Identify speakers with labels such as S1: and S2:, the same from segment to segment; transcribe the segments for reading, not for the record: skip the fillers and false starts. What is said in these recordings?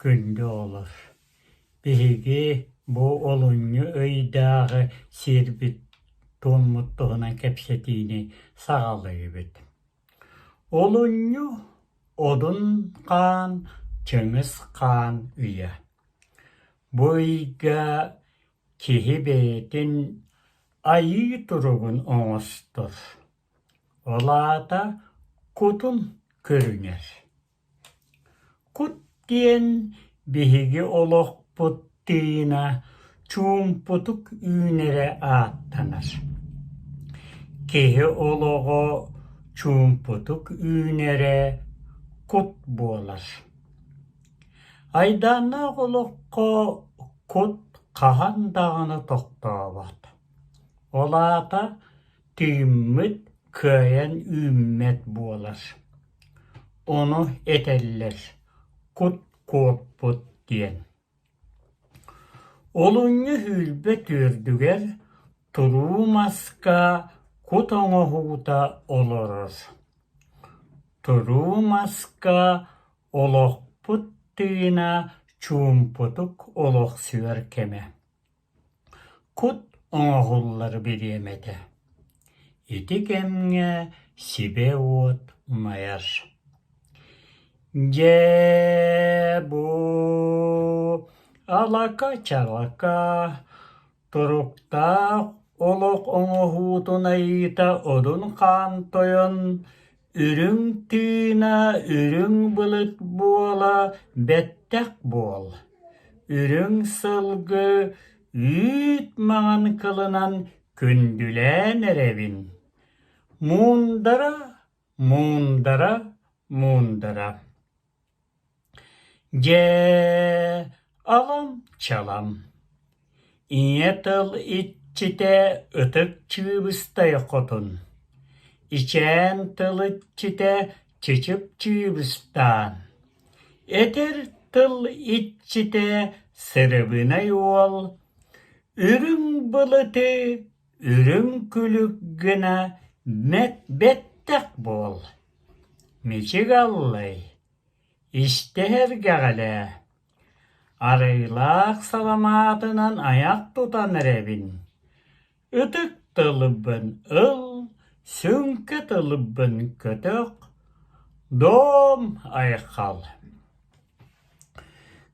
S1: Күндү оҕолор, биһиги бу олунньу ыйдааҕы сиэрбит туоммут туһунан кэпсэтиини саҕалыыбыт. Олунньу Одун хаан, Чыҥыс хаан ыйа. Бу ыйга киһи бэйэтин айыы туругун оҥостор, ол аата кутун көрүнэр. Кут диэн биһиги олохпут тыына чуумпутук үүнэрэ ааттанар. Киһи олоҕо чуумпутук үүнэрэ кут буолар. Айдааннаах олоххо кут хаһан даҕаны тохтообот. Ол аата тыыммыт кыайан үүммэт буолар. Ону этэллэр «кут куоппут» диэн. Олунньу сүүрбэ түөрдүгэр туруу маска кут оҥоһуута олорор. Туруу маска олохпут тыына чуумпутук олохсуйар кэмэ. Кут оҥоһуллар бириэмэтэ. Ити кэмҥэ сибэ-уот умайар. Дьэ, бу алака-чалака туруктаах олох оҥоһуутун айыыта Одун хаан тойон үрүҥ тыына үрүҥ былыт буола бэттэх буол Үрүҥ сылгы үүт маҥан кылынан күндүлээн эрэбин. Муундара, муундара, муундара. Дьэ, алам-чалам. Ийэ тыл иччитэ Ытык Чыыбыстай хотун, Ичээн тыл иччитэ Чычып Чыыбыстаан, Этэр тыл иччитэ Сырыбынай уол, Үрүҥ былыты үрүҥ күлүк гына бэттэх буол, Мичик аллай, истэһэргэҕэлээ Арыылаах саламаатынан айах тутан эрэбин, ытык тылбын ыл, сүҥкэ тылбын көтөх, дом айхал.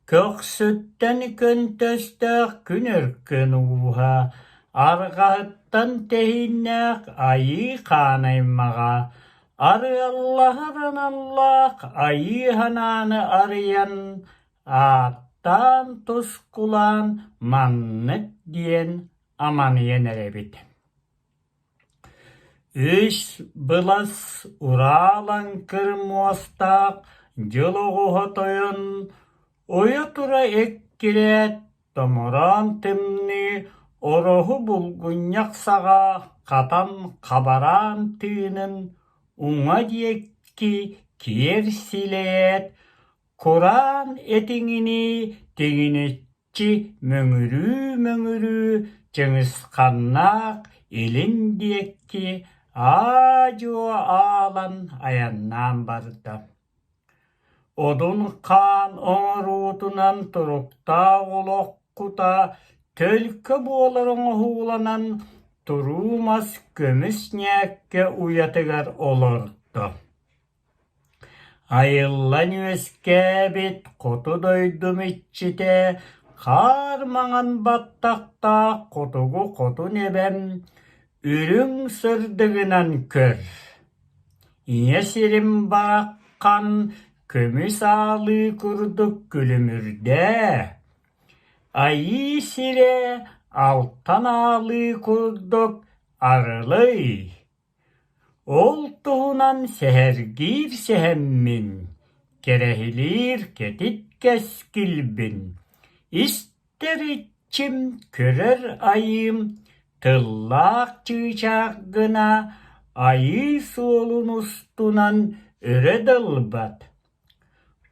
S1: Көхсүттэн көнтөстөөх күн өркөн ууһа, арҕаһыттан тэһииннээх айыы хаан аймаҕа, арыаллаһар аналлаах айыы санааны арыйан, ааттаан тускулаан маннык диэн аманыйан эрэбит. Үс былас ураалаҥкыр муостаах дьыл оҕуһа тойон уйа тура эккирээт томороон тымныы ороһу булгунньах саҕа хатан хабараан тыынын уҥа диэки киэр силэйээт кураан этиҥинии тиҥинэччи мөҥүрүү-мөҥүрүү Чыҥысханнаах илин диэки аа-дьуо аалан айаннаан барда. Одун хаан оҥоруутунан туруктаах олох кута төлкө буолар оҥоһууланан туруу мас көмүс ньээккэ уйатыгар олордо. Айыллан үөскээбит хоту дойдум иччитэ хаар маҥан баттахтаах хотугу хотун эбэм үрүҥ сырдыгынан көр. Ийэ сирим бараххан көмүс аалыы курдук күлүмүрдээ. Айыы сирэ алтан аалыы курдук арылый. Ол туһунан сэһэргиир сэһэммин, кэрэһилиир кэтит кэскилбин, истэр иччим, көрөр айыым, тыллаах чыычаах гына айыы суолун устунан өрө дылбат,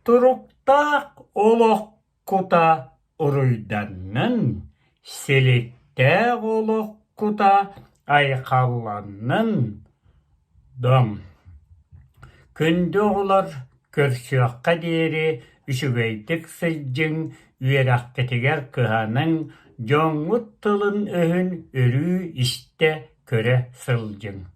S1: туруктаах олох кута уруйданнын, силиктээх олох кута айхалланнын, дом. Күндү оҕолор, көрсүөххэ диэри. үчүгэйдик сылдьыҥ, үөрэххитигэр кыһаныҥ, дьоҥҥут тылын-өһүн өрүү истэ, көрө сылдьыҥ.